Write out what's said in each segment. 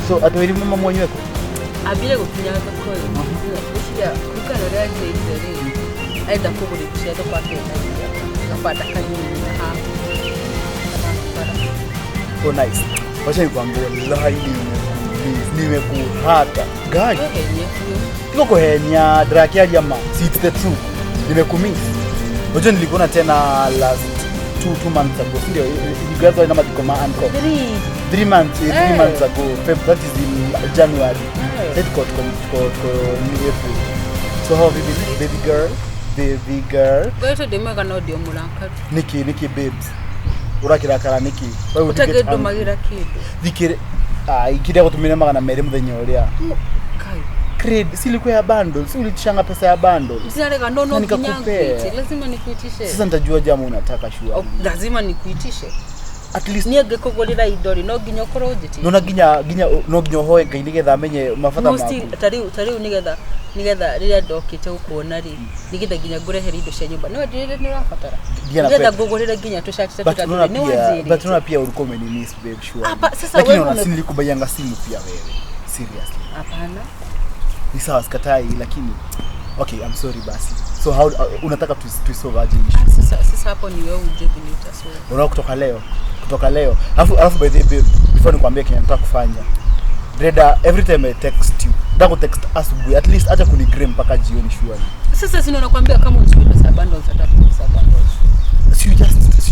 So atwĩri mama mwanyu eko? Ambire gũkinya thoko ĩ, ngwĩciria kũringana na ũrĩa anjĩrire rĩ, arenda kũgũra indo cia thoko akendagia gabanda kanini na haha bara. So nice. Wacha nikwambie, wallahi nimekuhata. Guy, Wehenie biũ. tiko kuhenia, ndĩrakĩaria ma. See, it's the truth. Nimekumiss. Unajua nilikuona tena last 2 months ago. Si ndio? You guys were na mathiko ma uncle. Three. 3 months, three Eh. months ago. Feb, that is in January. Eh. Sasa tuko ni April. So how have you been, baby girl? Baby girl. Ngoretwo ndĩ mwega no ndĩ o mũrakaru. Niki babes. Ũrakirakara niki? Why would you get angry? Ũtangĩndũmagĩra kĩndũ. Thikire. Ah, ikiria gutumire 200 muthenya uria. Kai. Creed, si ilikuwa ya bundle, si ulitishanga pesa ya bundle. Sinarega no Na no nginya nikakupea. ngwĩtie. Lazima nikuitishe. Sasa nitajua jamu unataka sure. O, lazima nikuitishe. At least Niĩ ngĩkũgũrĩra indo rĩ, no nginya ũkorwo ũnjĩtĩtie. nona nginya no nginya ũhoe Ngai nigetha amenye mabata No maku. still ta rĩu nĩgetha rĩrĩa ndokĩte gũkuona rĩ, nĩgetha nginya ngũrehere indo cia nyũmba. No ndĩrĩ nĩ ũrabatara. Ndiana Nĩgetha pesa. ngũgũrĩre nginya tũcati ta But tũtatũ unaona rĩ, nĩ pia, but wanjĩrĩte. unaona pia ulikuwa umenimiss babe sure. Hapa, sasa Lakini wewe unaona si nilikubaianga simu pia wewe. Seriously. Hapana. Ni sawa, sikatai, lakini okay, I'm sorry basi. So how unataka tu solve aje issue? Ah, sasa hapo ni wewe ujue vile utasolve. Unaona kutoka leo. Alafu by the way babe, before nikwambie kenye nataka kufanya. Breda, every time I text you, nataka kutext asubuhi, at least acha kunigree mpaka jioni surely. Sasa si ndio nakwambia kama uchukue pesa ya bundles, atakupa pesa ya bundles. Si you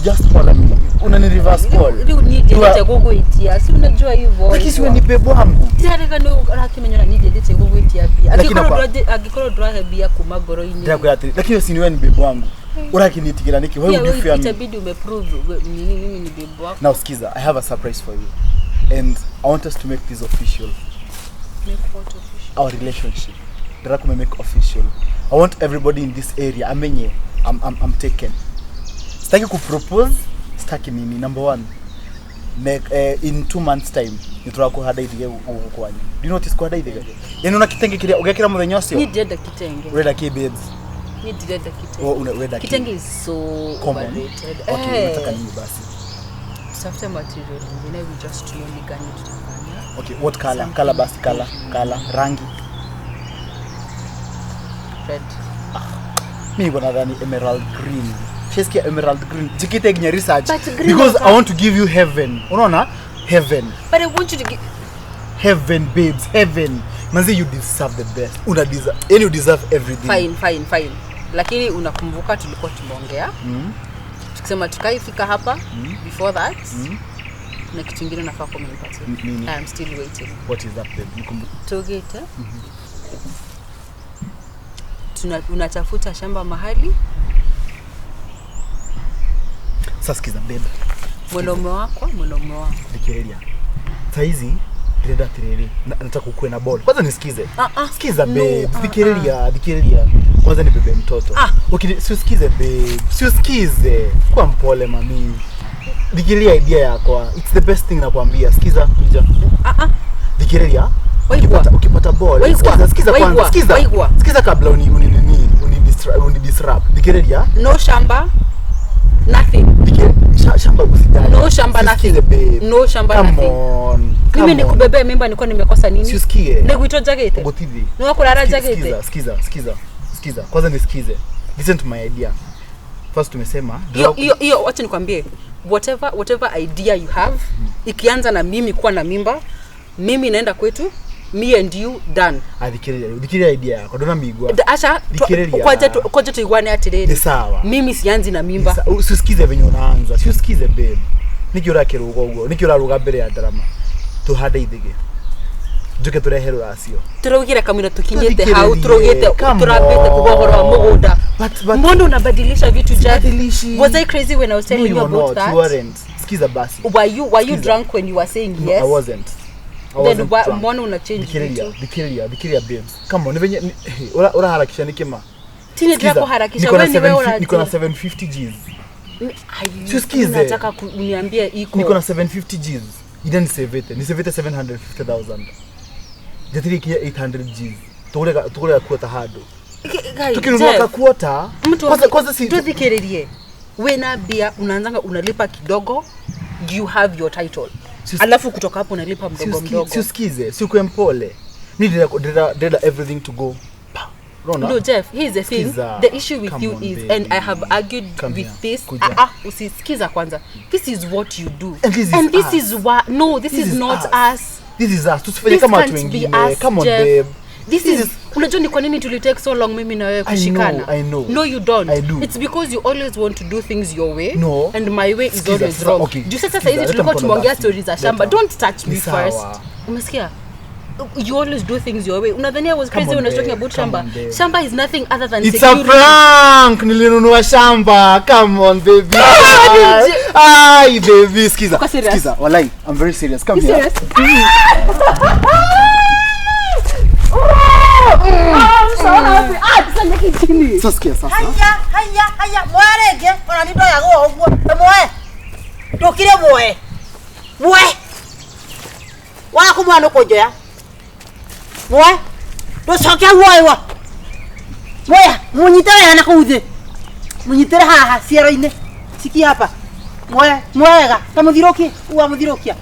just call me. Unani reverse call. Rĩu niĩ ndiendete gũgwĩtia, si unajua hivyo. Lakini si wewe ni babe wangu. Ndirarega nĩ ũrakĩmenya na niĩ ndiendete gũgwĩtia mbia. Lakini Angĩkorwo ndũrahe mbia kuma ngoro-inĩ. Ndirakwĩra atĩrĩ, lakini si ni wewe ni babe wangu. Urakinitigĩra nĩkĩ? Why Pia would you wewe fear me? itabidi umeprove nini mimi ni babe wako. Now skiza, I have a surprise for you. And I want us to make this official. Make what official? Our relationship. Ndĩrakũme make official. I want everybody in this area amenye I'm taken. Sitaki kupropose, sitaki nini. Number one, in 2 months time nĩtũrakũhanda ithige gũkũ kwanyu. Do you know what is kũhanda ithige? Yani una kitenge kĩrĩa ũgekĩra mũthenya ũcio? Niĩ ndirenda kitenge. Ũrenda kĩ, babes? Niĩ ndirenda kitenge. Ũrenda kĩ? Kitenge is so Common. overrated. Okay, Eh. unataka nini basi? Tutafute material ingine, we just know ni gani tutafanya. Okay, what color? Color basi, color, color, rangi. Red. Mi niko nadhani emerald green. Shesikia emerald green. Jikite nginya research. But green Because is I want to give you heaven. Unaona? Heaven. But I want you to get Heaven, babes, heaven. Manzi, you deserve the best. Una deserve, yani you deserve everything. Fine, fine, fine. Lakini unakumbuka tulikuwa tumeongea tukisema tukaifika hapa, before that na kitu ingine nafaa kuwa umenipatia. Nini? I am still waiting. What is that, babe? Tugite. Unatafuta shamba mahali. Sasa sikiza, babe. Mwanaume wako. Thikĩrĩria. Saizi ndĩrenda atĩrĩrĩ, nataka ukuwe na ball. Kwanza nisikize. Ah, ah. Sikiza No, babe, ah, thikĩrĩria, thikĩrĩria. Kwanza ni bebe mtoto. Ah. Ukini, si usikize babe, si usikize. Kuwa mpole mami. Thikĩrĩria idea yakwa. It's the best thing nakwambia. Sikiza, kuja. Ah, ah. Thikĩrĩria. Waigua. Ukipata ball. Waigua. Sikiza, sikiza kwanza. Waigua. Sikiza. Waigua. Sikiza kabla uni disrupt. Thikĩrĩria. No shamba. Nothing. Thikĩrĩria. Shamba usijali. No shamba, Si usikize, nothing. babe. No shamba, Come nothing. on. Come Mimi on. nikubebea mimba nilikuwa nimekosa nini? Si usikie. Nĩ gwitũ njagĩte. Gũtithi. Nĩ wakũrara njagĩte. Sikiza, sikiza, sikiza, sikiza. Kwanza nisikize. Listen to my idea. First tumesema Hiyo hiyo hiyo, wacha nikwambie, whatever idea you have, ikianza na mimi kuwa na mimba, mimi naenda kwetu, me and you done. Ah, thikĩrĩria, thikĩrĩria idea yakwa, ndũnamĩigua. Acha Thikĩrĩria. kwanja tuiguane atiriri. Ni sawa. Mimi sianzi na mimba. Usikize venye unaanza. Si usikize babe. Nĩkĩ ũrakĩrũga ũguo? Nĩkĩ ũraruga mbere ya ndarama? Tuhande ithige. Njuke tũrehe rũracio. Turaugire kamwira tukinyite Tuthikĩrĩrie. hau turaugite Come turambite kuga ũhoro wa on. mũgũnda. But Mbona unabadilisha vitu, Jack? Sibadilishi. Was I crazy when I was No, telling you you were about not. that? You weren't. Sikiza basi. Were you Sikiza. drunk when you were saying No, yes? I wasn't. I Then wasn't drunk. mbona una change Thikĩrĩria, vitu? thikĩrĩria, thikĩrĩria babes. Come on, nĩ venye hey, ũraharakisha nĩkĩ ma? Tini Sikiza, ndirakuharakisha, niko na wewe ni wewe 750 niko na una 750 Gs. Ai, Siusikize. unataka uniambie iko. Niko na 750 Gs. Ida nisevete 750,000. Njatiri ikinya 800 Gs. Tugure kuota handũ. Guy, Tukinunua Jeff, kakuota. mtu Kwanza si tuthikiririe, wena bia unaanzanga unalipa kidogo, you have your title. Alafu kutoka hapo unalipa mdogo mdogo. Si usikize, si ukuwe mpole. Mi ndĩrenda everything to go pa. Unaona? No, Jeff, here's the thing. Skiza. The issue with Come you on, is, baby. and I have argued Come with here. this. Kuja. Ah, ah, usisikiza kwanza. This is what you do. And this is and this us. is why no, this, This is is not us. us. This is us. Tusifanye This kama watu can't be wengine. us, Come on, Jeff. babe. This This is unajua ni kwa nini tuli take so long mimi na wewe I kushikana. know, I know. No, you don't. I do. It's because you always want to do things your way. No. And my way is Sikiza, always sasa, wrong. okay, Juu sasa sikiza, saizi leta tulikuwa mkono tumeongea basi. stories za shamba. Leta. Don't touch me Ni sawa. first. Umesikia? You always do things your way. Unadhani I was Come crazy on, when I was talking babe. about Come shamba. on, babe. Shamba is nothing other than It's a security. prank. Nilinunua shamba. Come on, baby. Ai, baby, sikiza. Uko serious? Sikiza. Walai, I'm very serious. Come You here. serious? I'm so happy. Ah, tusanyike chini. Sasa sikia sasa. Haya, haya, haya, mwarenge ona nĩ ndoyagwo ũguo muoe ndũkire muoe muoe waga kũmuoya nĩ ũkũnjoya muoe ndũcoke muoywo muoya mũnyite wega na kũu thĩ mũnyitĩre haha ciero-inĩ cikia hapa muoe muoe wega ta mũthirũkie uga mũthirũkia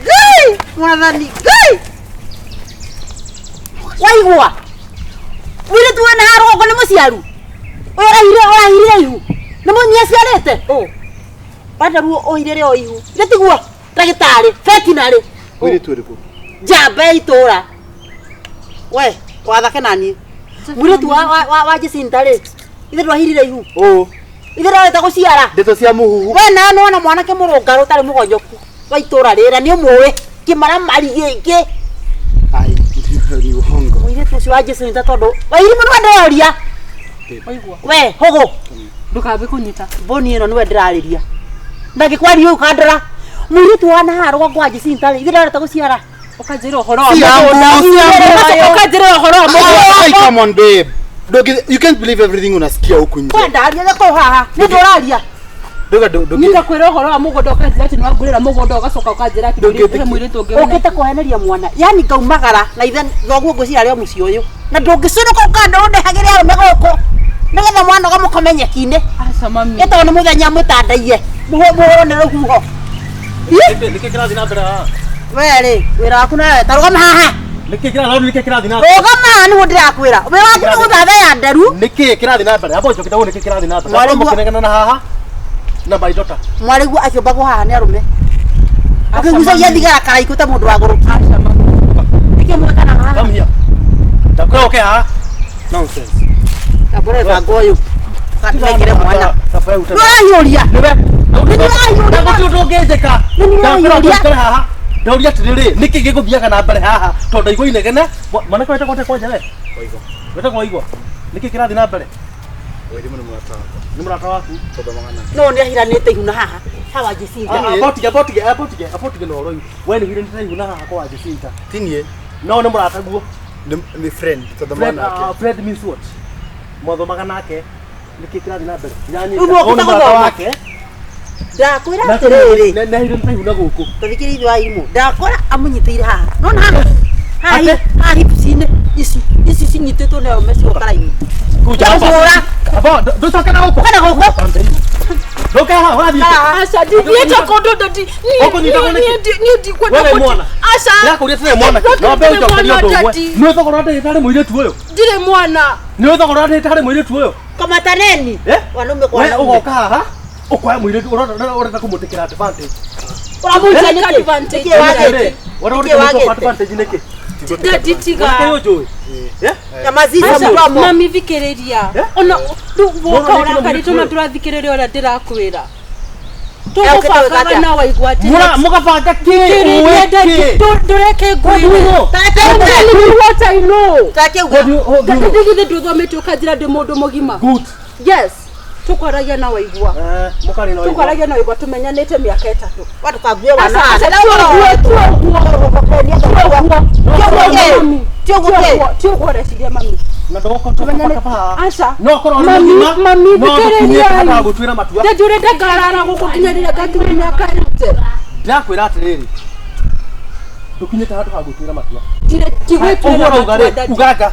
Ngai mwathani Ngai waigua mũirĩtu wena haha rũgongo nĩ mũciaru ũyũ ũrahire ũrahirire ihu nĩ mũnyia aciarĩte wanda ruo ũhirĩre o ihu githĩ tiguo ndagĩtarĩ vetinarĩ Mũirĩtu ũrĩkũ? njamba ya itũra we wathake naniĩ mũirĩtu wa Jacinta rĩ ithe ndwahirire ihu Oh, ithe ndwarĩte gũciara ndeto cia mũhuhu. we nawe nĩwona mwanake mũrũngarũ ũtarĩ mũgonyoku wa itũra rĩrĩa nĩ ũmũĩ kĩmaramari gĩkĩ Ai, ni uongo. mũirĩtu ũcio wa Jacinta tondũ Wairimu nĩwe ndĩroria Waigua. we hũgũ Ndũkambe kũnyita. mbũni ĩno nĩwe ndĩrarĩria ndangĩkwaria ũũ kandora mũirĩtu wa nahaha rũgongo wa Jacinta rĩ ithe ndareta gũciara Ũkanjĩra ũhoro wa Si yangu, mũgũnda. si yangu. Ũkanjĩra ũhoro wa mũgũnda. Ai, come on, babe. Dogi, you can't believe everything unasikia huku nje. kwendaria gakoo haha nĩ ndũraria Doga dogi. Nĩndakwĩra ũhoro wa mũgũnda ũkanjĩra atĩ nĩwangũrĩra mũgũnda ũgacoka ũkanjĩra atĩ Ndũngĩtĩkia. he mũirĩtu ũngĩ ũkĩte kũheneria mwana yani ngaumagara na ithe thoguo ngwĩciria arĩ o mũciĩ ũyũ na ndũngĩcũrũka ũkanda ũndehagĩre arũme gũkũ nĩgetha mwana ũgamũkome nyeki-inĩ Aca mami. ĩtagwo nĩ mũthenya mũtandaiye mũhũrwo nĩ rũhuho Nĩkĩ kĩrathiĩ na mbere haha? we rĩ wĩra waku nawe ta rũgama haha Nĩkĩ kĩrathiĩ nĩkĩ kĩrathiĩ na mbere? rũgama haha nĩguo ndĩrakwĩra wĩra waku nĩ gũthathaya nderu Nĩkĩ kĩrathiĩ na mbere? Amba ũnjoke ũguo nĩkĩ kĩrathiĩ na mbere? Mwarĩguo- Amba mũkĩnegena na haha na my daughter. mwarĩguo akĩũmbagwo haha nĩ arũme ũkĩgucagia thigara karaikũ ta mũndũ wagũrũki Aca mami. nĩkĩ mwekanaga haha Come here. Ndakwĩra ũke haha. Nonsense. tambũra mũbango ũyũ kanengere mwana Taba ute. nĩũrahiũria Nĩwe. Nĩũrahiũria. Na gũtirĩ ũndũ ũngĩnjĩka. Nĩũrahiũria. Ndakwĩra ũikare haha. Ndauria atĩrĩrĩ, nĩkĩ gĩgũthiaga na mbere haha? Tondũ ndaigua inegene. Mwanake wetagwo atĩa kwanja we? Waigua. Wetagwo Waigua. Nĩkĩ kĩrathiĩ na mbere? Wairimu nĩ mũrata wakwa. Nĩ mũrata waku. Tũthomaga nake. no nĩ ahiranĩte ihu na haha hawa Jacinta Abotige abotige abotige abotige na ũhoro ũyũ. We nĩ ũhiranĩte ihu na haha kwa Jacinta. Ti niĩ, No nĩ mũrataguo. nĩ friend tũthomaga Fred, nake. Fred means what? Mwathomaga nake nĩkĩ kĩrathiĩ na mbere? Rĩu nĩ ũkĩte gũthoma? wake. ndakwĩra atĩrĩrĩ Nĩ ahiranĩte ihu na gũkũ. tathikĩrĩria ithe wa irimũ ndakora amũnyitĩire haha nona haha haha Ate? haha hips-inĩ ici ici cinyitĩtwo nĩ arũme cigũka raini Ndahũra. Abo, ndũcoke na gũkũ. kana gũkũ Ndũke haha ũrathiĩ kũ? Aca ndithiĩte kũndũ ndati. Ũkũnyita kũ nĩkĩ? Niĩ ndikwenda Wewe kũti- mwana. Aca. Ndĩrakũria atĩrĩrĩ mwanake. Ndũke No mbe ũnjokerie ũndũ ũmwe. mwana, daddy. Nĩ thogora ndĩrĩ mũirĩtu ũyũ. Ndirĩ mwana. Nĩ thogora ndĩrĩ mũirĩtu ũyũ. komataneni Eh? wanaume kwa We wanaume ũgoka haha ũkoya mũirĩtu ũrenda kũmũtĩkĩra advantage. ũramũica Take nĩkĩ advantage. nĩkĩ wagĩte Ũrenda Nĩkĩ kũmũtĩkĩra wagĩte advantage nĩkĩ? Daddy tiga. Mwanake ũyũ njũĩ. Eh? nyamaziza Aca, mũromo mami thikĩrĩria Eh? ona rĩu woka Mwana nĩkĩ ũrakarĩte mũirĩtu ona ũyũ? ndũrathikĩrĩria ũrĩa ndĩrakwĩra Eh, ũkĩte gwĩka tũgũbangaga atĩa? na waigua atĩ Mũra mũgabanga kĩ? Thikĩrĩria, Ũĩ daddy, kĩ? ndũreke ngwĩre Take I'm uge. telling you what I know. take uge What do you- what do you- Daddy, githĩ ndũthomete ũkanjĩra ndĩ mũndũ mũgima Good. yes tũkwaragia na waigua Eh, mũkarĩ na waigua. tũkwaragia na waigua tũmenyanĩte mĩaka ĩtatũ watukague wana Aca, aca, ti ũguo, ti ũguo, ti ũguo, ti ũguo ũreciria mami Na ndũgũkorwo haha. Aca. No korwo ũrĩ Mami, mũgima, mami, no thikĩrĩria. ndũkinyĩte handũ ha gũtuĩra matua. Daddy ũrenda ngarara gũkũ nginya rĩrĩa ngakinya mĩaka ĩte Ndĩrakwĩra atĩrĩrĩ, ndũkinyĩte handũ ha gũtuĩra matua. Ndirĩ tigwĩtuĩra Ũguo ũrauga matua, rĩ, daddy. uganga.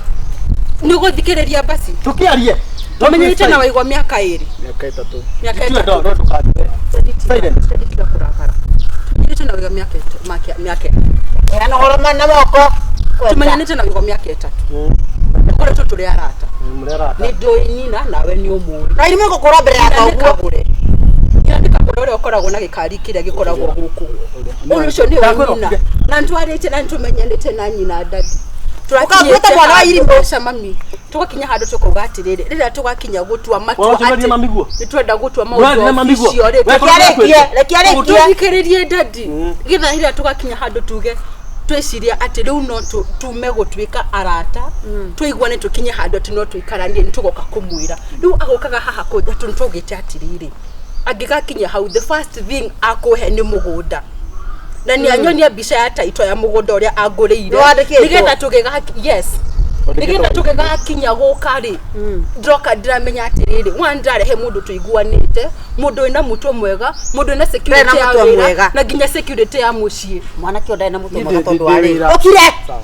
Nĩ ũgũthikĩrĩria basi Tũkĩarie. tũmenyerete na waigua mĩaka ĩrĩ Mĩaka ĩtatũ. mĩaka Tiwe ĩtatũ ndo ndũkanjĩre. Daddy, tiga- Silent. daddy, tiga kũrakara tũmenyerete Tumenyanĩte na wĩga mĩaka mĩaka Heana ũhoro na moko. Tumenyanĩte na wĩga mĩaka 3. Tũkoretwo tũrĩ arata. Nĩ ndũĩ nyina nawe nĩ ũmũĩ. Na irimũ ngũkũra mbere ya Nyina nĩ thoguo. Kagũre. Nyina nĩ Kagũre ũrĩa ũkoragwo na gĩkari kĩrĩa gĩkoragwo gũkũ. Ũyũ ũcio nĩwe nyina. Na nĩtwarĩte na nĩtũmenyanĩte na nyina dadi. Ũkabuĩte mwana wa irimũ. Aca mami. Tũgakinya handũ tũkauga atĩrĩrĩ, rĩrĩa tũgakinya gũtua matua Wacemania na mami guo? nĩtwenda gũtua Ndũrathiĩ na maũndũ mami guo? official rĩ, We Reke arĩkie, reke arĩkie. tũthikĩrĩrie dadi. Getha rĩrĩa tũgakinya handũ tuge twĩciria atĩ rĩu no tume gũtuĩka arata, tũiguane tũkinye handũ atĩ no tũikaranie, nĩ tũgoka kũmwĩra. Rĩu agokaga haha kũnja tondũ twaugĩte atĩrĩrĩ, angĩgakinya hau the first thing akũhe nĩ mũgũnda. Na nĩ anyonia mbica ya taito ya mũgũnda ũrĩa angũrĩire. Nĩwandĩkĩtwo? Nĩgetha tũgĩga yes. Nĩgetha tũgĩgakinya gũka rĩ, ndĩroka ndĩramenya atĩrĩrĩ, one ndĩrarehe mũndũ tũiguanĩte, mũndũ wĩna mũtwe mwega, mũndũ wĩna security Ndarĩ na ya mũtwe wĩra, mwega. na nginya security ya mũciĩ. Mwanake ũyũ ndarĩ na mũtwe Niĩ mwega ndĩ- tondũ ndĩ wa rĩrĩ. wĩra. Ũkire. Sawa.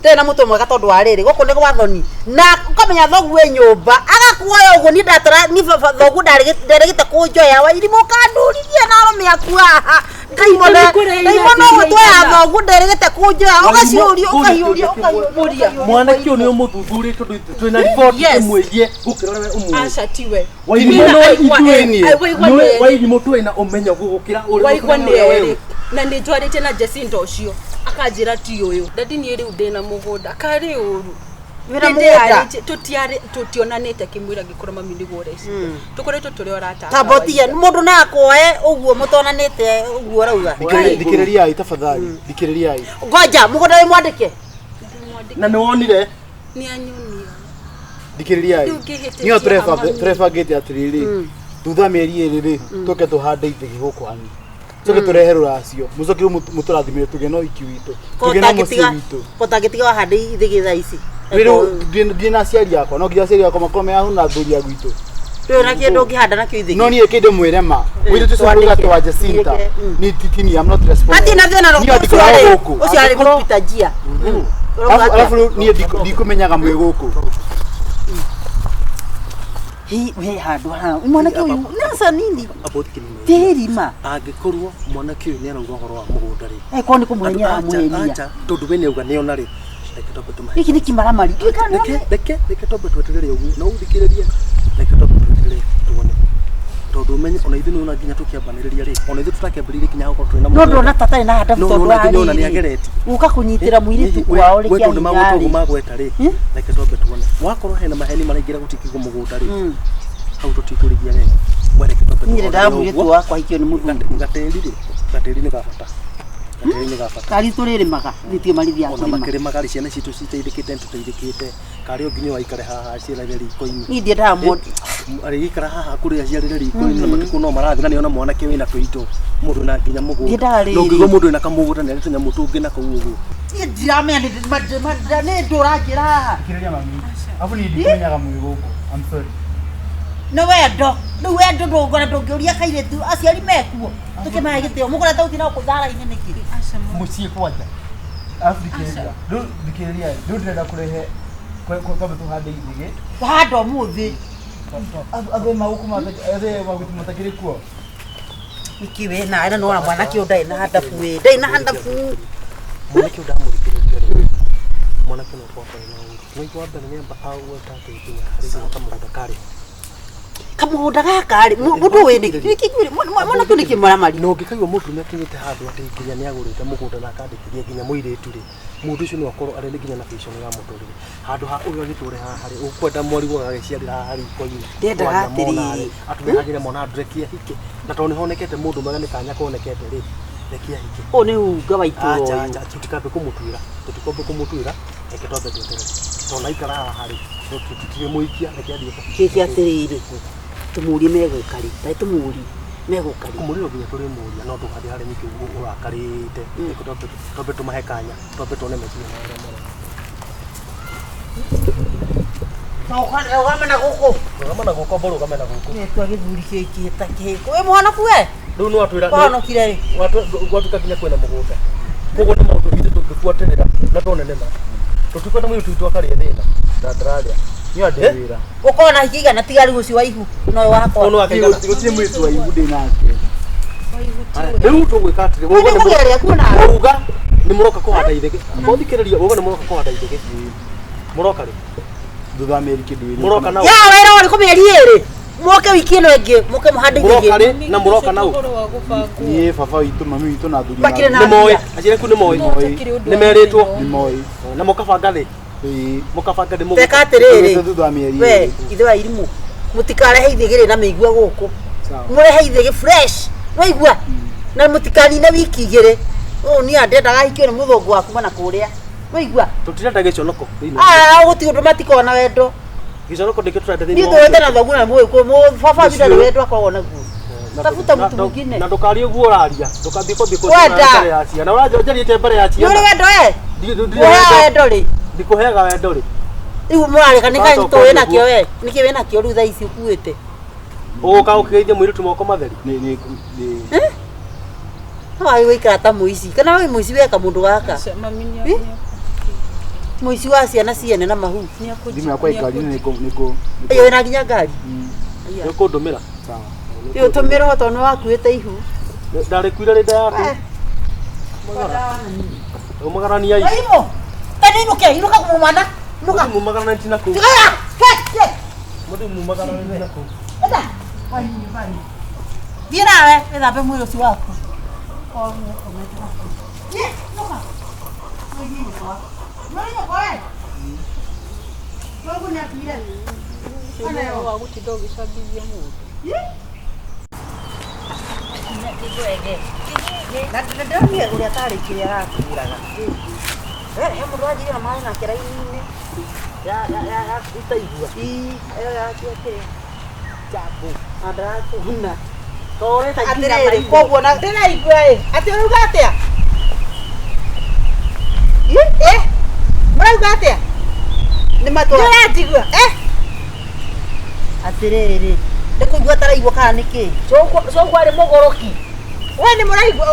Ndarĩ na mũtwe mwega tondũ wa rĩrĩ. Gũkũ nĩ gwa thoni. Na ũkamenya thoguo wĩ nyũmba, agakuoya ũguo niĩ ndatara niĩ baba thoguo ndarĩgĩte kũnjoya wa irimũ ũkandũrithia na arũme aku haha. Ndaimono gũtwoya thoguo nderĩgĩte kũnjoya ũgaciũria ũkahiũria ũkahiũria. Mwanake ũyũ nĩ ũmũthuthurie tondũ twĩna riboti Yes. ĩmwĩgiĩ gũkĩra ũrĩa we ũmũĩ. Aca tiwe. Wairimũ Mina no aigua ithuĩ niĩ. waigua Nĩwe nĩ erĩ. Wairimũ twĩ na ũmenyo gũgũkĩra ũrĩa Waigua nĩ ũrĩa we erĩ. Na nĩ njwarĩte na Jacinta ũcio akanjĩra ti ũyũ. Dadi niĩ rĩu ndĩna mũgũnda karĩ ũru. Wĩna mũgũnda? Tũtionanĩte kĩmwĩra ngĩkorwo mami nĩguo ũreciria. Tũkoretwo tũrĩ arata. a Tambotia kawaida. mũndũ no akuoe ũguo mũtonanĩte ũguo ũrauga. Thikĩrĩriai tafadhali, thikĩrĩriai. Ngoja mũgũnda wĩ mwandĩke. Na nĩ wonire Nĩ anyonia. Thikĩrĩriai. Rĩu ngĩhĩtĩtie Niyo mami. tũrebangĩte atĩrĩrĩ, thutha mĩeri ĩrĩ rĩ, tũke tũhande ithĩgĩ gũkũ anyu. Tũke tũrehe rũracio. Mũcoke rĩu mũtũrathimĩre tũgĩe na ũhiki witũ. Tũgĩe na mũciĩ witũ. Kotangĩtiga wahande ithĩgĩ thaa ici. Rĩu ndĩ na aciari akwa, no nginya aciari akwa makorwo me ahu na athuri a gwitũ. Ndũrĩ na kĩndũ ũngĩhanda nakĩo ithĩgĩ. No niĩ kĩndũ mwĩre ma. Mũirĩtu ũcio Twandĩke. mũirĩtu wa Jacinta. Twandĩke, Ni titini, I'm not responsible. Hatirĩ na thĩna Niĩ ũcio ndikoragwo arĩ gũkũ. ũcio arĩ gũpita njia. Ũrauga Alafu atĩa? alafu rĩu niĩ ndikũmenyaga mwĩ gũkũ. Hi we handũ haha. Mwanake ũyũ nasa nini? Abothi kĩnini. Tĩri ma. Angĩkorwo mwanake ũyũ nĩ arauga ũhoro wa mũgũnda rĩ. Angĩkorwo nĩ kũmũhenyera Acha, amũhenia. acha, tondũ we nĩauga nĩona rĩ. Reke twambe tũmahe. Gĩkĩ nĩ kĩmaramari. Reke reke reke twambe tweterere ũguo na ũthikĩrĩrie. Reke twambe tweterere tuone. Tondũ ũmenye ona ithuĩ nĩwona nginya tũkĩambanĩrĩria rĩ, ona ithuĩ tũtakĩambĩrĩirie nginya gũkorwo twĩna No mũgũnda. ndona tata ina handa No tondũ nona wa nginya ona rĩrĩ. nĩageretie. Gũka kũnyitĩra mũirĩtu kwao rĩ we kĩa tondũ hinya magwetwo ũguo rĩ. magweta rĩ, reke twambe tuone. Wakorwo hena maheni maraingĩra gũtikigwo mũgũnda rĩ, hau tũtikũrĩithia wega. We reke twambe Niĩ tuone ndendaga mũirĩtu ũguo. wakwa ahikio nĩ mũthuri. Gatĩri rĩ, gatĩri nĩ ga bata. Gatĩri nĩ ga bata. Kari tũrĩrĩmaga, nĩtio marithia Ona kũrĩma. makĩrĩmaga rĩ, ciana citũ citeithĩkĩte nĩtũteithĩkĩte. Karĩ o nginya waikare haha aciarĩre riko-inĩ. Niĩ ndiendaga mũndũ. Arĩgĩikara haha kũrĩa aciarĩre riko-inĩ na matukũ no marathiĩ na nĩona mwanake wĩna tũindo mũndũ na nginya mũgũnda. Ndiendaga rĩrĩ. Na ũngĩigua mũndũ wĩna kamũgũnda nĩ arĩ tũnyamũ tũngĩ na kũu ũguo. Niĩ ndiramenya nĩ ndũranjĩra haha. Thikĩrĩria mami. Alafu niĩ ndikũmenyaga mwĩ gũkũ. I'm sorry. Nĩ wendo. Rĩu wendo ndũngora ndũngĩũria kairĩtu aciari mekuo. Tũkĩmahe gĩtĩo. Mũgũrete gũthiĩ na gũkũ thara-inĩ nĩkĩ? Aca mami. Mũciĩ kwanja. Alafu thikĩrĩria. Rĩu thikĩrĩria. Rĩu ndĩrenda kũrehe kwambe tũhande ithĩgĩ. Wahanda ũmũthĩ. Athe magũkũ athe magũkũ matakĩrĩ kuo. Nĩkĩ we nawe na nĩwona mwanake ũyũ ndarĩ na handabu ĩ. Ndarĩ na handabu. Mwanake ũyũ ndamũthikĩrĩria rĩ, mwanake no akorwo na ũru. Nĩwaigua wa mbere nĩamba agweta atĩ nginya harĩ kamũgũnda karĩ. Kamũgũnda gaka rĩ, mũndũ ũyũ nĩ nĩkĩ mwanake ũyũ nĩ kĩmaramari. Na ũngĩkaigua mũndũrũme akinyĩte handũ atĩ nginya nĩagũrĩte mũgũnda na akandĩkithia nginya mũirĩtu rĩ, mũndũ ũcio no akorwo arĩ nginya na vision ya mũtũrĩre. Handũ ha ũyũ agĩtũre haha rĩ, ũkwenda mwarigwo agagĩciarĩra haha riko-inĩ. Ndendaga Mwana mona atĩrĩrĩ. rĩ, atũrehagĩre mwana handũ reke ahike. Na tondũ nĩhonekete mũndũ mwega nĩ kanya konekete rĩ, reke ahike. Ũyũ nĩ unga wa itũra Acha ũyũ. acha tũtikambe kũmũtuĩra, tũtikambe kũmũtuĩra, reke twambe tweterere. Tondũ aikara haha rĩ, tũtirĩmũikia, reke athiĩ. Kĩke atĩrĩrĩ. Tũmũrie megũka rĩ. Tarĩ tũmũrie megũka rĩ. Kũmũria no nginya tũrĩmũria no ndũgathiĩ harĩa nyingĩ ũguo ũrakarĩte. Reke twambe tũmahe kanya, twambe tuone meciria mao ũrĩa marona. Rũgama na gũkũ. Rũgama na gũkũ, amba ũrũgame na gũkũ. Gĩtua gĩthuri gĩkĩ ta kĩhĩko. Wĩ mũhonoku we? Rĩu nĩ watwĩra Wahonokire rĩ? gwatuĩka nginya kwĩna mũgũnda. Koguo nĩ maũndũ ithuĩ tũngĩbuatĩrĩra na tuone nĩma. Tũtikwenda mũirĩtu witũ akarĩe thĩna. Ndĩrarĩa. Niĩ ndĩ wĩra. Ũkorwo na hiki igana tiga rĩu ũcio wa ihu no ũyũ wakwa. Ũyũ nĩ wake igana. Gũtirĩ mũirĩtu wa ihu ndĩ nake. Rĩu tũgwĩka atĩrĩ, Nĩ kũgeria kuona. Uga nĩ mũroka kũhanda ithege. Mũthikĩrĩria, uga nĩ mũroka kũhanda ithege. Mũroka rĩ? Thutha wa mĩeri kĩndũ ĩrĩ. Mũroka nao. Ya wĩra ũrĩ kũ mĩeri ĩrĩ. Moke wiki ĩno ĩngĩ, moke mũhande Mũroka ithege. rĩ na mũroka nao. Niĩ baba witũ, mami witũ na athuri. Makĩrĩ na Nĩ moĩ, aciari aku nĩ moĩ. Nĩ merĩtwo. Nĩ moĩ. Na mũkabanga rĩ? Ĩĩ. Mũkabanga rĩ Teka atĩrĩrĩ. Thutha wa mĩeri We, ĩrĩ. ithe wa irimũ. Mũtikarehe ithege rĩ na mĩigua gũkũ. Sawa. Mũrehe ithege fresh. Waigua? Na mũtikanine wiki igĩrĩ. Ũũ niĩ ndendaga ahikio nĩ mũthũngũ wa kuma na kũrĩa. Waigua? Tũtirenda gĩconoko thĩinĩ wa. Ah, gũtirĩ ũndũ matikona wendo. Gĩconoko nĩkĩo tũrenda thĩinĩ Niĩ wa. tũwete na thoguo na mũgĩkũyũ. Baba witũ ndarĩ wendo akoragwo naguo. Tafuta mtu mwingine. Na ndũkarie ũguo ũraria. Ndũkathiĩ kũthiĩ kũndũ Wenda. mbere ya ciana. Ũranjarĩte mbere ya Nĩ ciana. ũrĩ wendo we? Ũheaga wendo rĩ? Ndikũheaga wendo rĩ. Rĩu mũrareka nĩ kaĩ Ũgacoka tũĩ ũguo. nakĩo we? Nĩkĩ wĩ nakĩo rĩu thaa ici ũkuĩte? Ũgũka ũkĩgeithia mũirĩtu moko matheri. Nĩ nĩ nĩ No wagĩ gũikara ta mũici. Kana wĩ mũici weka mũndũ gaka? Mũici wa ciana ciene na mahu. Thimũ yakwa ĩ ngari-inĩ nĩ nĩ Ĩyo wĩna nginya ngari. Nĩ ũkũndũmĩra. Sawa. Ĩyo tũmĩra tondũ nĩ wakuĩte ihu. Ndarĩkuire rĩ nda yaku. Umagarania ici. Waimũ. Tani inũke, inũka kumumana. Inũka. Mũndũ mumagarania na kũu. Tigaya. Ke, ke. Mũndũ mumagarania na kũu. Enda. Thiĩ nawe wĩthambe mwĩrĩ ũcio waku. Thiĩ, inũka. Ũthiĩ nyũkwa. Nĩũrĩ nyũkwa we? Mũrungu nĩatuire. Wa gũtinda ũgĩcambithia mũndũ. Na ndĩronire ũrĩa tarĩ kĩrĩa arakuraga. He mũndũ wanjirie na maĩ nake raini-inĩ. Ya ya ya ya itaigua. Ii, ĩyo yake kĩrĩa. Jambo. Na ndarakũguna. Toreta nginya Atĩrĩrĩ, maitho. koguo na Ndĩraigua ĩ, atĩ ũrauga atĩa? Ĩ, Ĩ, mũrauga atĩa? nĩ matwa. Ndĩranjigua? Ĩ, Atĩrĩrĩ, ndĩkũigua taraigua kana nĩ kĩ? Cũgũ arĩ mũgũrũki. we nĩ mũraigua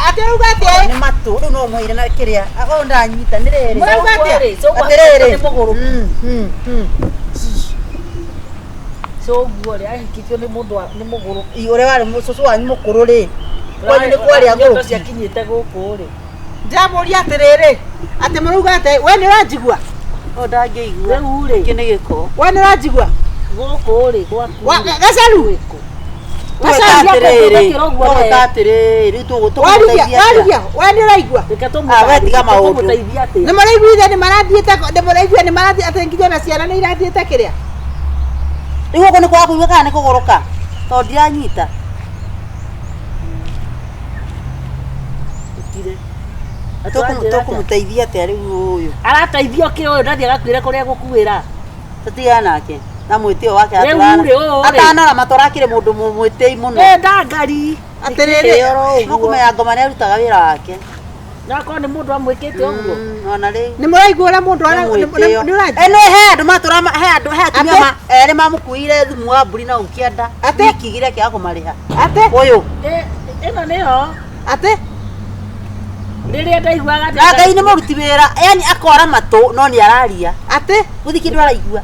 atĩ ũrauga atĩa ĩ? Nĩ matũ, rĩu no ũmũheire na kĩrĩa. Akorwo ndanyita, nĩ rĩrĩ. Mũrauga atĩa? Atĩrĩrĩ. Nĩ mũgũrũki. Mm, mm, mm. Cũguo rĩ ahikĩtio nĩ mũndũ nĩ mũgũrũki. Ĩ, ũrĩa warĩ cũcũ wanyu mũkũrũ rĩ. Kwanyu nĩ kwarĩ agũrũki. Ciakinyĩte gũkũ rĩ. Ndĩramũria atĩrĩrĩ, atĩ mũrauga atĩa? We nĩ ũranjigua? O ndangĩigua. Rĩu rĩ Gĩkĩ nĩ gĩko. We nĩ ũranjigua? gũkũ rĩ gwaku. Gacaru? Gwĩka atĩrĩrĩ, Ũguo gwĩka atĩrĩrĩ, rĩu Warigia, tũgũteithia atĩa? warigia, we nĩ ũraigua? Reke Ah, we tiga maũndũ. tũmũteithie atĩa? Nĩ mũraiguire nĩ marathiĩte, nĩ mũraiguire nĩ marathiĩ atĩ nginya ona ciana nĩ irathiĩte kĩrĩa? Rĩu gũkũ nĩ kwaga kũigua kana nĩ kũgũrũka? Tondũ ndiranyita. Gũtirĩ. Tũkũmũteithia atĩa rĩu ũyũ? Arateithio kĩ ũyũ ndathiĩ agakuĩre kũrĩa gũkuĩra. Tũtigane nake. Na mwĩtĩo wake Rĩu rĩ, ũyũ rĩ. atanora matũ arakĩrĩ mũndũ mwĩtĩi mũno. Ĩ ndangari. Atĩrĩrĩ, Nĩkũmenya ngoma nĩarutaga wĩra wake. Na akorwo nĩ mũndũ amwĩkĩte ũguo. Ona rĩu. nĩ mũraigua ũrĩa mũndũ Nĩ mwĩtĩo. nĩ ũranjigua? Ĩ, nĩ he andũ matũra he andũ he atumia Atĩ? ma erĩ mamũkuire thumu wa mbũri na ũkĩenda. Atĩ? Wiki igĩrĩ akĩaga kũmarĩha. Atĩ? Ũyũ. Ĩ, ĩno nĩyo Atĩ? rĩrĩa ndaiguaga atĩ Na Ngai nĩ mũruti wĩra, yani akora matũ no nĩ araria. Atĩ? Gũthi kĩndũ araigua.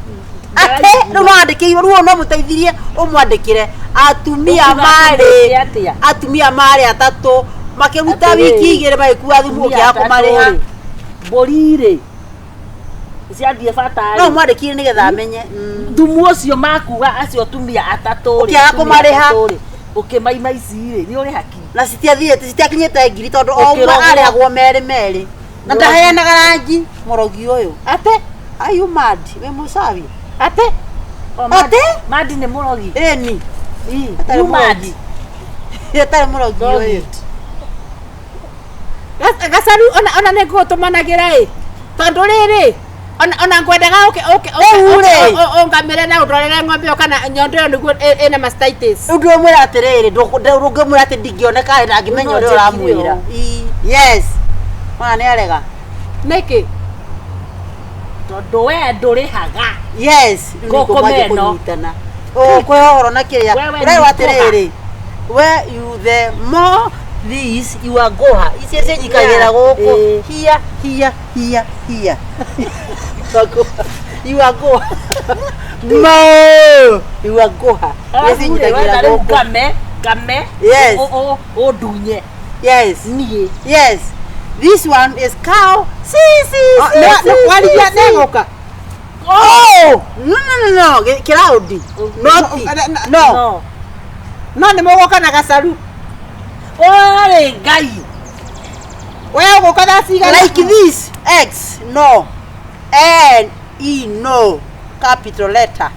Atĩ rĩu no andĩkĩirwo rĩu no mũteithirie ũmwandĩkĩre atumia Ũkiuga marĩ atũmwĩke atĩa? atumia marĩ atatũ makĩruta Atĩrĩrĩ. wiki igĩrĩ magĩkua thumu ũkĩaga kũmarĩha. Rĩ, mbũri rĩ ciathiĩ bata No rĩ ũmwandĩkire nĩgetha amenye. thumu ũcio makuga acio atumia atatũ rĩ Ũkĩaga atumia kũmarĩha. atatũ rĩ, ũkĩmaima ici rĩ nĩ ũrĩ haki Na citiathiĩte citiakinyĩte ngiri tondũ o ũmwe Ũkĩrogwo. arĩhagwo merĩ merĩ. Na ndaheanaga rangi mũrogi ũyũ. Atĩ? Are you mad? Wĩ mũcawi? Atĩ? O, Madi- Atĩ? Madi nĩ mũrogi Ĩni. Atarĩ You mad. mũrogi. Atarĩ mũrogi ũyũ. Gacaru ona nĩ ngũgũtũmanagĩra ĩ tondũ rĩrĩ ona ngwendaga ũke ũke Rĩu rĩ. ũngamĩre na ũndorere ng'ombe ĩyo kana nyondo ĩyo nĩguo ĩna mastitis. Rĩu ndũmwĩra atĩrĩrĩ, ndũngĩmwĩra atĩ ndingĩoneka rĩ ndangĩmenya No ũrĩa njĩkire ũramwĩra. ũũ. Yes. Mwana nĩ arega. Nĩkĩ? Tondũ we ndũrĩhaga. Yes. Rĩu nĩguo Ngũkũ mwanjie meno. kũnyitana. Ũkwĩha ũhoro na kĩrĩa. Wewe Ũrerwo ni atĩrĩrĩ, we you the more this you are goha. Icio cinyikagĩra gũkũ. Ĩĩ. Hia hia hia hia. You are goha. Mo. You are goha. Icio Arabu rĩ, cinyitagĩra wetha rĩu gũkũ. ngame Ngame. Yes. Ũndunye. Yes. Niĩ. Yes. This one is cow. C C C. C, Warigia C, C. nĩgũka. Oh! No no no no. Kĩraũndi. Not. No. No. No nĩ mũgũka na gacaru. Ũrĩ Ngai. We ũgũka thaa cigana? Like this. X. No. N E no. Capital letter.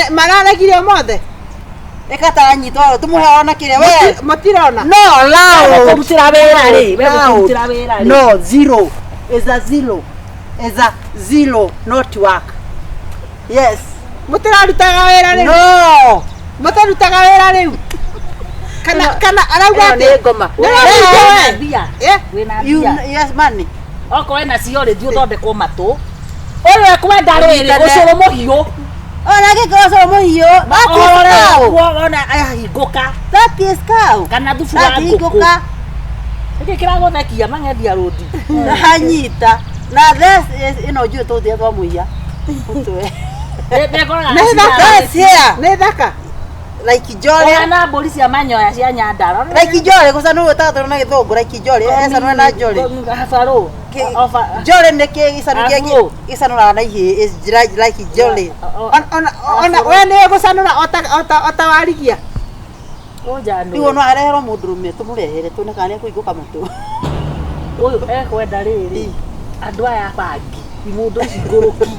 Mararegire ũmũthĩ? Ĩkataranyitwo tũmũhe ona kĩrĩa we. Mũtirona? No loud. Kũrutĩra wĩra rĩ. We Loud. gũkũrutĩra wĩra rĩ. No zero. Is a zero. Is a zero not work. Yes. Mũtirarutaga wĩra rĩu? No. Mũtarutaga wĩra rĩu? Kana kana arauga Ĩno atĩ nĩ ngoma. Nĩũraigua Wĩna we? mbia. Eh? Wĩna You mbia. yes money. Okorwo ena cio rĩ, thiĩ ũthondekwo matũ. Ũyũ ekwenda rĩrĩ, Ũnyitane. ũcũrũ mũhiũ. Ona gĩkĩro cũrũ mũhiũ. That is Ũrore cow. ũguo, ona ahingũka. That is cow. Kana thubu wa ngũkũ. Ndahingũka. Nĩkĩ kĩragũthekia mang'endia rũndi? Ndanyita. Na this is ĩno njũĩ tũthie twamũiya. Mũtwe. Nĩngoraga Nĩ thaka. That's here. Nĩ thaka. Like Jolly. Ũhana mbũri cia manyoya cia Nyandarua. Like Jolly gũcanũrwo ĩtatũ na gĩthũngũ like Jolly. Ecanũre na Jolly. Habarũ. Jolly nĩ kĩ gĩcanu kĩa Afro. gĩcanũraga na ihĩĩ is like Jolly. Ona we nĩ gũcanũra ota warigia. Rĩu no areherwo mũndũrũme tũmũrehere tuone kana nĩekũhingũka matũ. Ũyũ ekwenda rĩrĩ andũ aya bangi imũndũ ici ngũrũki.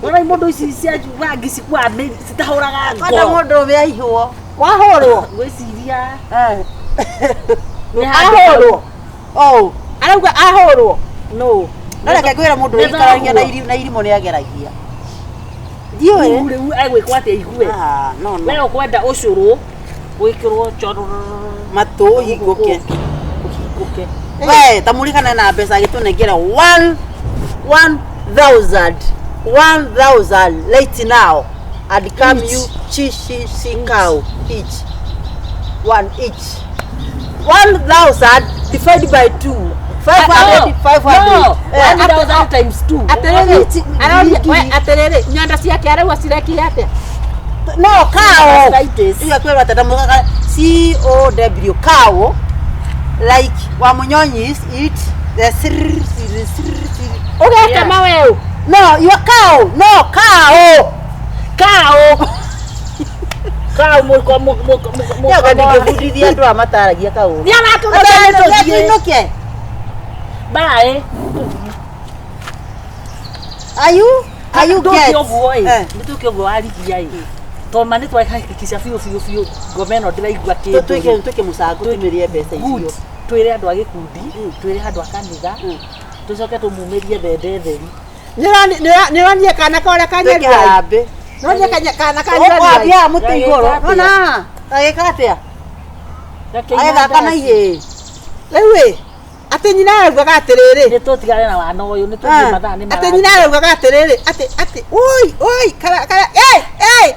Wona imũndũ ici cia bangi cikuaga citahũraga Kwenda ngoro. mũndũrũme aihwo. Wahũrwo. Ngwĩciria Ahũrwo. Oh. Arauga ahũrwo. no. No reke ngwĩre mũndũ Nĩ ũikaragia na thoguo. na irimũ nĩ ageragia. Ndiũĩ. Rĩu rĩu egwĩkwo atĩa aigue. Ah, no no. We ũkwenda ũcũrũ gwĩkĩrwo chororo Matũ ũhingũke. ũhingũke. We ta mũrigana na mbeca agĩtũnengera one one thousand one thousand right now and come Each. you chi chi chi cow each one each 1,000 divided by two five hundred five hundred. No, 1,000 times 2. Atĩrĩrĩ, aroria we atĩrĩrĩ, nyondo ciake arauga cirekire atĩa? No cow. Arthritis. Iyo kwĩrwo atĩ ndamũgaga C O W cow like wa munyonyis eat the sir sir sir sir. Ũgetema weũ. No, your cow. No cow. Cow. Cow mũko mũko mũko. Nĩoga ndingĩbundithia andũ aya mataragia kaũ. Nĩ aratũgũria tũthiĩ. Tũinũke. Bye. Are you are you Ndũke get? ũguo ĩ. Eh. Nĩtũke ũguo warigia ĩ. Toma nĩ twahakikisha biũ biũ biũ ngoma ĩno ndĩraigua kĩndũ. Tũtuĩke tuĩke mũcango tũmĩrie mbeca Good. icio. Twĩre andũ a gĩkundi, twĩre andũ a kanitha, tũcoke tũmumĩrie thende theri. Nĩũronire kana karĩa Tuĩke kanyarira? harambĩ. Nĩũronire kana kanyarira? Ũkwambia mũtĩ igũrũ. Gagĩka atĩa? Nona. Agĩka atĩa? Gakĩina Agĩthaka na ndaci. ihĩĩ. Rĩu ĩ, atĩ nyina araugaga atĩrĩrĩ, Nĩ tũtigane na wana ũyũ, nĩ tũthiĩ Ah. mathaa nĩ atĩ nyina araugaga atĩrĩrĩ, atĩ atĩ oi oi kara kara ĩ ĩ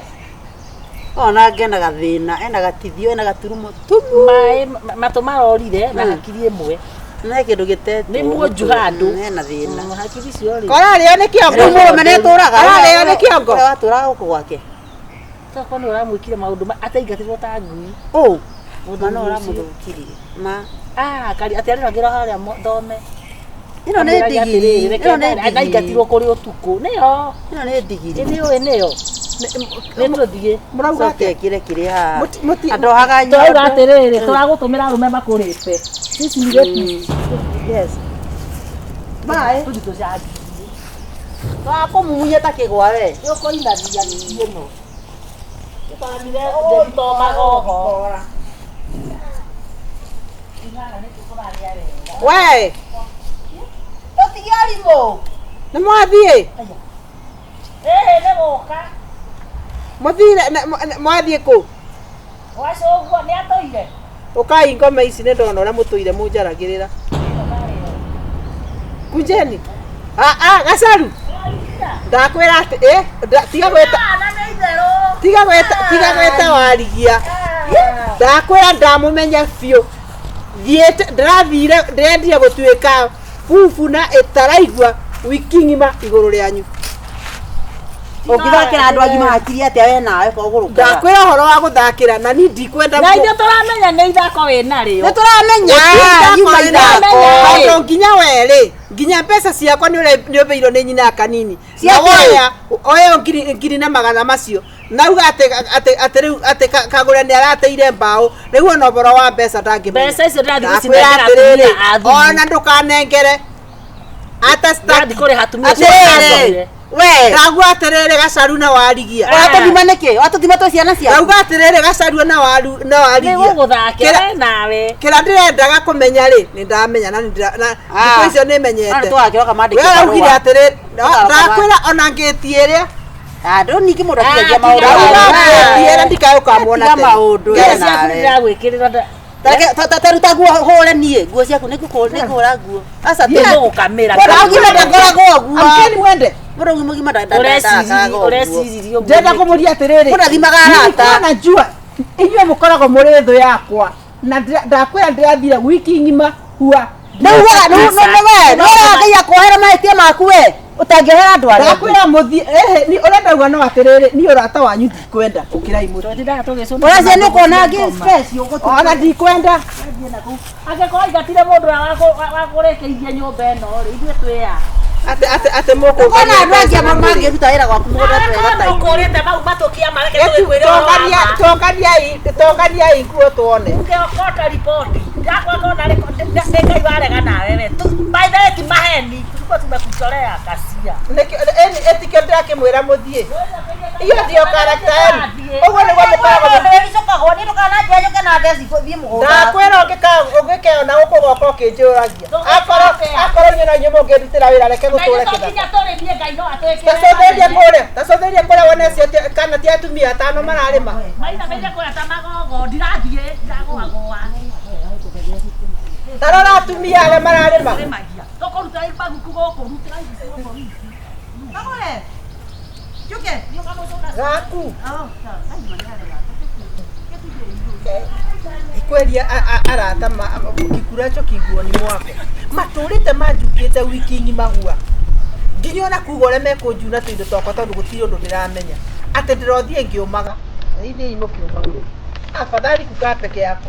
Ona ena gathĩna, ena gatithio, ena gaturumo tumu. Maĩ matũ marorire na hakiri ĩmwe. Nĩ kĩndũ gĩtetwo. Nĩ muonju handũ. Ena thĩna. Hakiri icio rĩ. korarĩo nĩ kĩongo. Rĩu mũrũme nĩatũraga. Ararĩo nĩ kĩongo. Ũrĩa watũraga gũkũ gwake. Tokorwo nĩ ũramwĩkire maũndũ ataingatirwo ta ngui. Ũ. Mũthuri Ma no ũcio. ũramũthũkirie. Ma. Ah, kari atĩ arĩragĩra harĩa thome. Ĩno nĩ ndigiri. Ĩno nĩ ndigiri. Ndaingatirwo kũrĩ ũtukũ. Nĩyo. Ĩno nĩ ndigiri. Nĩ ũĩ nĩyo. Nĩ tũthiĩ. Mũrauga Coke atĩa? ĩkĩre kĩrĩa haha. Mũti Andohaga Tũrauga nyondo. atĩrĩrĩ, tũragũtũmĩra arũme makũrĩte. Ici irĩtu. Yes. Bye. Tũthiĩ tũcangi. Twakũmumunya ta kĩgwa we. Nĩ ũkũinathia ngiri ĩno. Tũthamire ndĩtomaga oho. We, Tũtige arimũ. nĩ mwathiĩ? Ĩhĩ nĩ gũka. Mũthire mwathiĩ kũ? Wacũguo nĩ atũire. Ũkai ngoma ici nĩ ndona ũrĩa mũtũire mũnjaragĩrĩra. Kunjeni. Ah ah gacaru. Ndakwĩra atĩ ĩ tiga gwĩta tiga gwĩta tiga gwĩta warigia. Ndakwĩra ndamũmenya biũ. Thiĩte ndĩrathire ndĩrendire gũtuĩka bubu na ĩtaraigua wiki ng'ima igũrũ rĩanyu. Ũngĩthakĩra andũ agima hakiri atĩa we nawe kogũrũkaga. Ndakwĩra ũhoro wa gũthakĩra na ni ndikwenda. Na ithuĩ tũramenya nĩ ithako wĩ narĩo. Nĩ tũramenya yuma ithako. Tondũ nginya werĩ nginya mbeca ciakwa nĩ ũbeirwo nĩ nyina kanini. Cia Na kĩ? woya oyo ngiri na magana macio nauga atĩ rĩu atĩ kagũre nĩ arateire mbaũ rĩu ona ũhoro wa mbeca ndangĩmenya. Mbeca icio ndĩrathiĩ Ndakwĩra gũcinengera atĩrĩrĩ, atumia a thumu. ona ndũkanengere ata Ndĩrathiĩ kũrĩha atumia acio Atĩrĩrĩ, mathomire. we ndauga atĩrĩrĩ gacaru na warigia. Watũthima nĩkĩ? Watũthima twĩ ciana ciaku? Ndauga atĩrĩrĩ gacaru na waru na warigia. Nĩ gũgũthakĩra Kĩra- we nawe. Kĩrĩa ndĩrendaga kũmenya rĩ nĩ ndamenya na nĩ ndĩra- na Ah. thikũ icio nĩ menyete. Ona tũgakĩroka mandĩke We araugire barũa. atĩrĩ Tũgaroka ndakwĩra ona ngĩti ĩrĩa. Ah, ndũ ningĩ mũndũ atigagia Ah, maũndũ. tiga Ndauga maũndũ. ngĩti ĩrĩa ndikaũkamwona Tiga tene. maũndũ Nguo we ciaku nawe. ndĩragwĩkĩrĩra nda- Ta ruta nguo hũre niĩ nguo ciaku nĩngũhũra nguo. Aca Thiĩ gũgũkamĩra. Mũndũ mũgima ndakoragwo ũguo. Amkeni mwende. Mũndũ mũgima Ũreciririe ndakaraga ũguo. ũreciririe ũguo Ndĩrenda nĩkĩ? kũmũria atĩrĩrĩ. Mũndũ athimaga arata. Nilikuwa najua inyuĩ mũkoragwo mũrĩ thũ yakwa na ndakwĩra ndĩrathire wiki ng'ima hua. Rĩu we nĩ we nĩ ũrega Ngai akuohera mahĩtia maku we ũtangĩohera andũ arĩa angĩ. Ndakwĩra mũthiĩ ehe ni ũrenda uga no atĩrĩrĩ niĩ ũrata wanyu ndikwenda ũkĩrai mũtĩ. Tũtindaga tũgĩcũna Ũracia nĩ ũkuona ngĩ stress ũgũtuĩka. Ona ndikwenda. Angĩkorwo aingatire mũndũ ũrĩa wakũrĩkĩirie nyũmba ĩno rĩ, ithuĩ twĩ a? Atĩ atĩ atĩ Ũkona andũ mũkũngania angĩ amwe mangĩruta wĩra gwaku mũgũnda twega ta ithuĩ. Ũkũrĩte mau matũkia mareke tũgĩkwĩre ũhoro wa ma. Tongania tongania ikuo tuone. Ũngĩokota riboti yakwa ndona nĩ Ngai warega nawe we. By the way ti maheni tulikuwa tumekuchorea kasia. Nĩkĩo ĩtikĩo ndĩrakĩmwĩra mũthiĩ. Iyo ndio karakta yenu. Ũguo nĩguo mũkoragwo. Icokagwo niĩ ndũkananjĩra njũke na theci thiĩ mũgũnda. Ndakwĩra ũngĩkeona ũkũgoka ũkĩnjũragia. Akorwo akorwo inyuĩ no inyuĩ mũngĩndutĩra wĩra reke gũtũre Ngai kĩthaka. nginya tũrĩmie Ngai no atwĩkĩre. Tacũthĩrie kũrĩa, tacũthĩrie kũrĩa wone acio kana ti atumia atano mararĩma. Mainamĩire kũrĩa ta magogo ndirathiĩ ndiragũagũa. Ta rora atumia arĩa mararĩma. Tũrĩmagia. Tũkũruta maguku gũkũ rutĩra ici gũkũ wiki. Gaku. Ikweria arata kikuracho kiguoni mwako matũrĩte manjukĩte wiki ng'ima hua nginya ona kuga ũrĩa mekũnjuna tũindo twakwa tondũ gũtirĩ ũndũ ndĩramenya atĩ ndĩrothiĩ ngĩũmaga ithiĩ mũkĩũmaga afadhali kukaa peke yako.